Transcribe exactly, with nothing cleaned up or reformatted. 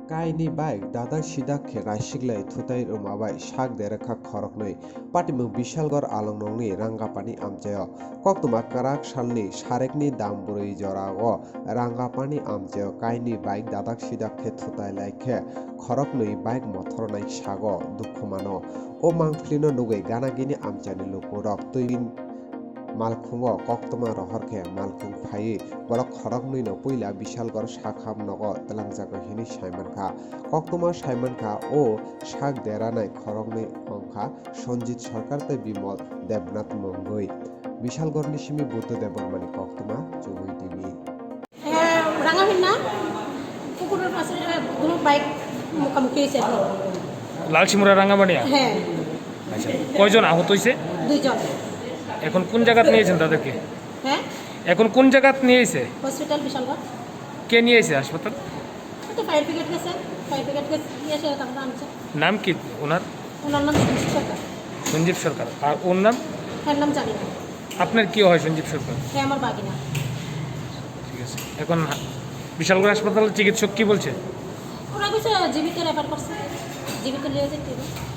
Kaini bike dadak sidak khe naisiklai thutai rwma bai sak dera kha khoroknwi. Patimung Bishalgarh alongnokni Rangapani amchaio. Koktwma kwrak salni sarekni dam bwrwi jorao Rangapani amchaio kaini bike dadak sidak khe thutai lai khe khoroknwi bike mothor nai sago dukhu mano. O mangpilino nugwi gana gini amchaini lukurok twi malkhungo koktwma rohor khe malkhung phaiwi borok khoroknwino puila Bishalgarh sakham nogo twlangjago hinwi saimankha. Koktwma saimankha o sak deranai khoroknwi wngkha Sanjit Sarkar tei Bimal Debnath mungwi. Bishalgarhni simi Buddha Debbarmani koktwma chugwi twi. হ্যাঁ, রাঙামাটির না, পুকুরের পাশে কোনো বাইক মুখামুখি হয়েছে আর কি। লালশিমুরা রাঙামাটিয়া? হ্যাঁ। আচ্ছা, কয়জন আহত হয়েছে? দুইজন। এখন কোন জায়গাত নিয়েছেন তাদেরকে? হ্যাঁ? এখন কোন জায়গাত নিয়ে এসে? হসপিটাল বিশালগড়। কে নিয়ে এসে হাসপাতাল? ওই তো ফায়ার ব্রিগেড গেছে, ফায়ার ব্রিগেড গেছে, নিয়ে এসে তারপরে আনছে। নাম কি ওনার? ওনার নাম সঞ্জীব সরকার। সঞ্জীব সরকার। আর ওর নাম? এর নাম জানি না। আপনার কি হয় সঞ্জীব সরকার? হ্যাঁ, আমার বাগিনা। ঠিক আছে। এখন হা-, বিশালগড় হাসপাতালের চিকিৎসক কি বলছে? ওরা কিছু জিবিতে রেফার করছে, জিবিতে নিয়ে যেতে হবে।